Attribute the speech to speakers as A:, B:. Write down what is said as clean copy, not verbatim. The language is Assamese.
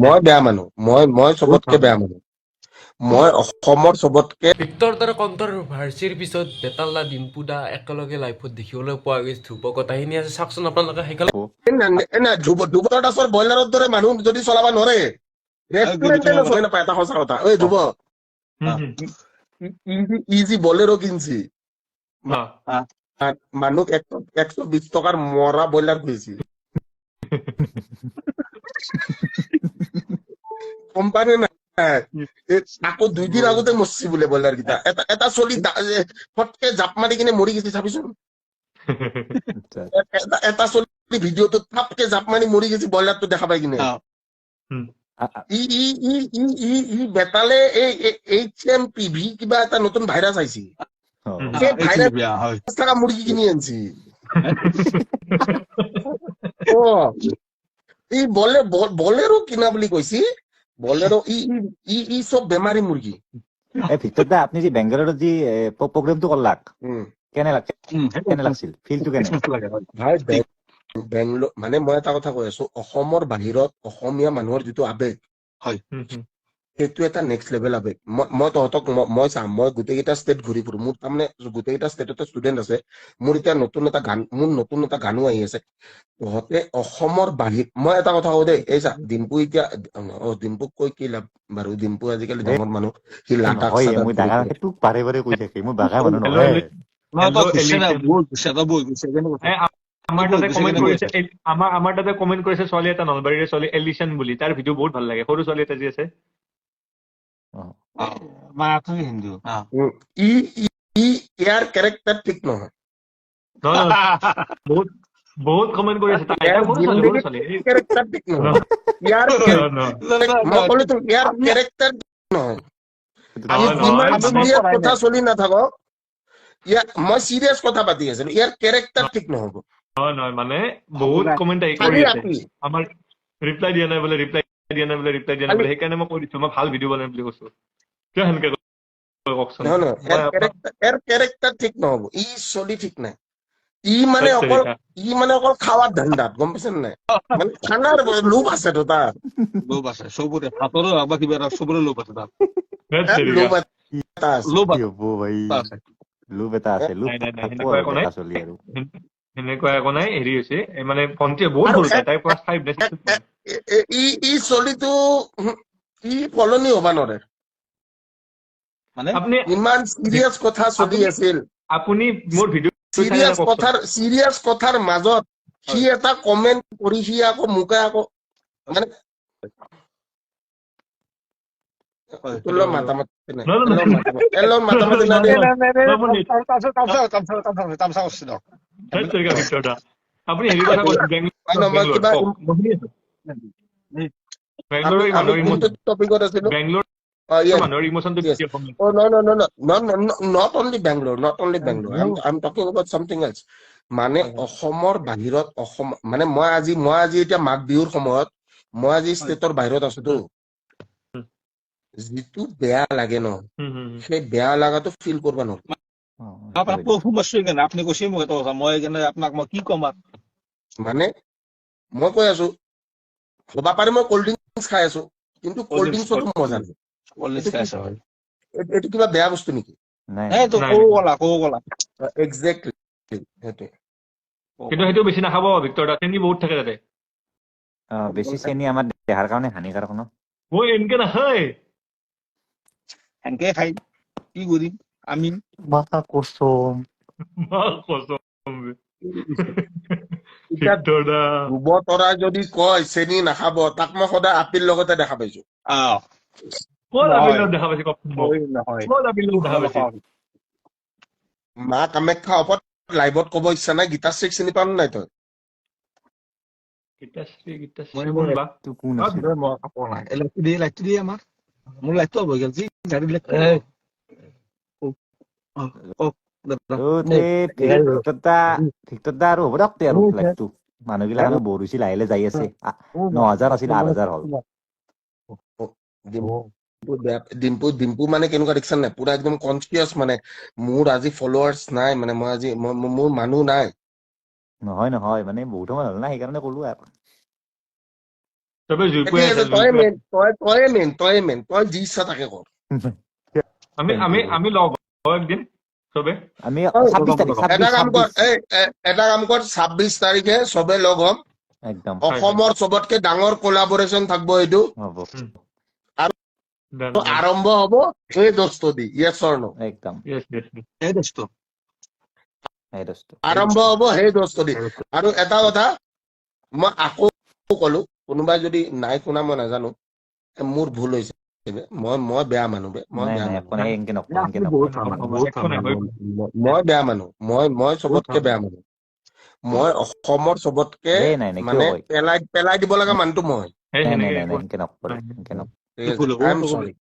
A: মই বেয়া মানুহ, মই চবতকে বেয়া মানুহ, মই অসমৰ চবতকে।
B: ভিক্টৰ দাৰ কণ্ট্ৰভাৰ্চিৰ পিছত বেতাল দা ডিম্পু দা একেলগে লাইভত দেখিবলৈ পোৱা গৈছে। ধ্ৰুৱ কথাখিনি আছে, চাওকচোন আপোনালোকে সেইকাৰণে।
A: ধ্ৰুৱ দাসৰ ব্ৰইলাৰৰ দৰে মানুহ যদি চলাব নোৱাৰে, ৰেষ্টুৰেণ্টে নচলে নাপায়। এটা সঁচা কথা, ঐ ধ্ৰুৱ, ই যি বলেৰো কিনছি, মানুহক 120 টকাৰ মৰা ব্ৰইলাৰ খুৱাইছি। কোম্পানী নাই, আকৌ 2 দিন আগতে মৰছি বোলে ব্ৰইলাৰ কেইটা। এটা চলি ফটকে জাপ মাৰি কিনে মৰি গৈছে, চাবিচোন। এটা চলি ভিডিঅ'টোত থাপকে জাপ মাৰি মৰি গৈছে ব্ৰইলাৰটো দেখা পাই কিনে। ই ই ই ই ই ই বেতালে এই এইচ এম পি ভি কিবা এটা নতুন ভাইৰাছ আহিছে, সেই ভাইৰাছ থকা মুৰ্গী কিনি আনছি। অ, ই বলে বলেৰো কিনা বুলি কৈছি, বলেৰো ই ই ই চব বেমাৰী মুৰ্গী।
C: এই ভিক্টৰ দা, আপুনি যি বেংগালুৰুত যি প্ৰগ্ৰেমটো কৰলাক, কেনে কেনে লাগছিল ফিলটো কেনে
A: ভাই? বেংগলোৰ মানে মই এটা কথা কৈ আছো, অসমৰ বাহিৰত অসমীয়া মানুহৰ যিটো আৱেগ, সেইটো এটা নেক্সট লেভেল আৱেগ। মই তহঁতক মই চাম, মই গোটেইকেইটা ষ্টেট ঘূৰি ফুৰো, মোৰ তাৰমানে গোটেইকেইটা ষ্টেটতে ষ্টুডেণ্ট আছে। মোৰ এতিয়া নতুন এটা গান, মোৰ নতুন এটা গানো আহি আছে। তহঁতে অসমৰ বাহিৰ, মই এটা কথা কওঁ দেই, এই চা ডিম্পু এতিয়া, অ ডিম্পুক কৈ কি লাভ বাৰু, ডিম্পু আজিকালি ডাঙৰ মানুহ, সি লাডাখ
D: আমাৰ তাতে কমেণ্ট কৰিছে, আমাৰ তাতে কমেণ্ট কৰিছে ছোৱালী এটা, নলবাৰীৰে ছোৱালী এলিচন বুলি, তাৰ ভিডিঅ' বহুত ভাল লাগে, সৰু ছোৱালী এটা যি আছে।
A: ইয়াৰ কেৰেক্টাৰ ঠিক নহয়,
D: বহুত বহুত কমেণ্ট কৰিছে।
A: কেৰেক্টাৰ ঠিক নহয় ইয়াৰ, মই ক'লো ইয়াৰ কেৰেক্টাৰ নহয়। ইমান চিৰিয়াছ কথা চলি নাথাকক, ইয়াৰ মই চিৰিয়াছ কথা পাতি আছিলো, ইয়াৰ কেৰেক্টাৰ ঠিক নহ'ব।
D: নহয় মানে বহুত কমেণ্ট আহি কৰি আছে, আমাৰ ৰিপ্লাই দিয়া নাই বোলে, ৰিপ্লাই দিয়া নাই বোলে, ৰিপ্লাই দিয়া নাই বোলে, সেইকাৰণে মই কৈ দিছো মই ভাল ভিডিঅ' বনাম বুলি কৈছো। কিয় সেনেকে কওকচোন?
A: ইয়াৰ কেৰেক্টাৰ ঠিক নহ'ব, ই চলি ঠিক নাই। ই মানে অকল, ই মানে অকল খাৱাৰ ধান্দাত, গম পাইছে নাই? মানে খানাৰ লোভ আছে তো, তাৰ
E: লোভ আছে চবৰে, ভাতৰো বা কিবা চবৰে লোভ আছে, তাৰ
A: লোভ এটা আছে,
C: লোভ এটা আছে, লোভ আৰু
D: সেনেকুৱা একো নাই। হেৰি হৈছে মানে ভণ্টিয়ে বহুত সৰু, তাই ক্লাছ 5 নে 6।
A: ই চলিটো ই সলনি হ'ব নোৱাৰে।
E: মানে
A: ইমান চিৰিয়াছ কথা চলি আছিল,
D: আপুনি মোৰ ভিডিঅ'
A: চিৰিয়াছ কথাৰ, চিৰিয়াছ কথাৰ মাজত সি এটা কমেণ্ট কৰি সি আকৌ মোকে আকৌ মানে not only Bangalore, not only Bangalore, I am talking about something else. মানে অসমৰ বাহিৰত অসম মানে মই আজি এতিয়া মাঘ বিহুৰ সময়ত মই আজি ষ্টেটৰ বাহিৰত আছোতো, যিটো বেয়া লাগে ন, সেই বেয়া লগাটো ফিল কৰিব নোৱাৰো। মানে মই কৈ আছো, হ'ব পাৰে মই কল্ড ড্ৰিংকছ খাই আছো, কিন্তু কল্ড ড্ৰিংকছতো মজা নাই। এইটো কিবা বেয়া বস্তু নেকি? এক্সেক্টলি সেইটোৱে।
D: কিন্তু সেইটো বেছি নাখাব ভিক্টৰ দা, চেনি বহুত থাকে তাতে।
C: বেছি চেনি আমাৰ দেহাৰ কাৰণে হানিকাৰক ন।
D: মই এনকে নাখায়,
E: এনকে খাই কি কৰিম আমি?
C: মাথা কসম,
D: মা কসম।
A: ধ্ৰুৱ তৰা যদি কয় চেনি নাখাব, তাক মই সদায় আপেল লগতে দেখা পাইছো। মা কামাখ্যা ওপৰত লাইভত কব ইচ্ছা নাই। গীতাশ্ৰীক চিনি পাম নাই তই?
C: মানুহবিলাক বৰ হৈছে, লাহে লাহে যাই আছে। 9000 আছিল, 8000 হ'ল।
A: ডিম্পু ডিম্পু মানে কেনেকুৱা দেখিছা নাই, পুৰা একদম কনচিয়াছ। মানে মোৰ আজি ফলোৱাৰ্ছ নাই, মানে মই আজি মোৰ মানুহ নাই।
C: নহয় নহয়, মানে বহুত সময় হ'ল না, সেইকাৰণে ক'লো আৰু।
D: চবে জুই
A: ঠিক
D: পুৱাই
A: আছে,
D: আছে, জুই
A: তয়ে
D: পুৱাই।
A: মেইন, তয়ে মেইন, তয়ে মেইন, তই যি ইচ্ছা তাকে কৰ।
D: আমি
C: Thank
D: আমি
C: you.
D: আমি লগ হওঁ একদিন চবে।
C: আমি
A: ঐ,
C: 26 তাৰিখ,
A: এটা
C: 26,
A: কাম কৰ,
C: 26।
A: এই এটা কাম কৰ, 26 তাৰিখে চবে লগ হ'ম।
C: একদম।
A: অসমৰ চবতকে ডাঙৰ কোলাবৰেচন থাকিব এইটো।
C: হ'ব।
A: আৰু
D: Done, done.
A: আৰম্ভ হ'ব এই দোস্ত দি, য়েছ অৰ নো?
C: একদম।
D: Yes.
E: এই দোস্ত।
C: এই দোস্ত।
A: আৰম্ভ হ'ব সেই দোস্ত দি। আৰু এটা কথা মই আকৌ কলো, কোনোবাই যদি নাই শুনা মই নাজানো, মোৰ ভুল হৈছে বে। মই বেয়া মানুহ বে, মই
C: নাই
A: বেয়া
C: নাই,
A: মানুহ।
C: একো নাই, এনকে নকওঁ, এনকে
E: আপুনি
C: নকওঁ।
E: বহুত ভাল মানুহ, বহুত
D: একো
E: ভাল
D: নাই,
E: মানুহ।
A: মই বেয়া মানুহ, মই চবতকে
E: ভাল।
A: বেয়া মানুহ, মই অসমৰ চবতকে
C: এই নাই নাই, কিয়
A: মানে
C: কয়?
A: পেলাই পেলাই দিব লগা মানুহটো মই।
D: সেই
C: নাই নাই
D: সেনেকে
C: নাই নাই,
D: একো
C: এনকে নকৰে,
D: নাই।
C: এনকে নকৰে।
A: ঠিক আছে,
E: ভুল হ'ব,
A: I am
E: হ'ব।
A: চৰি।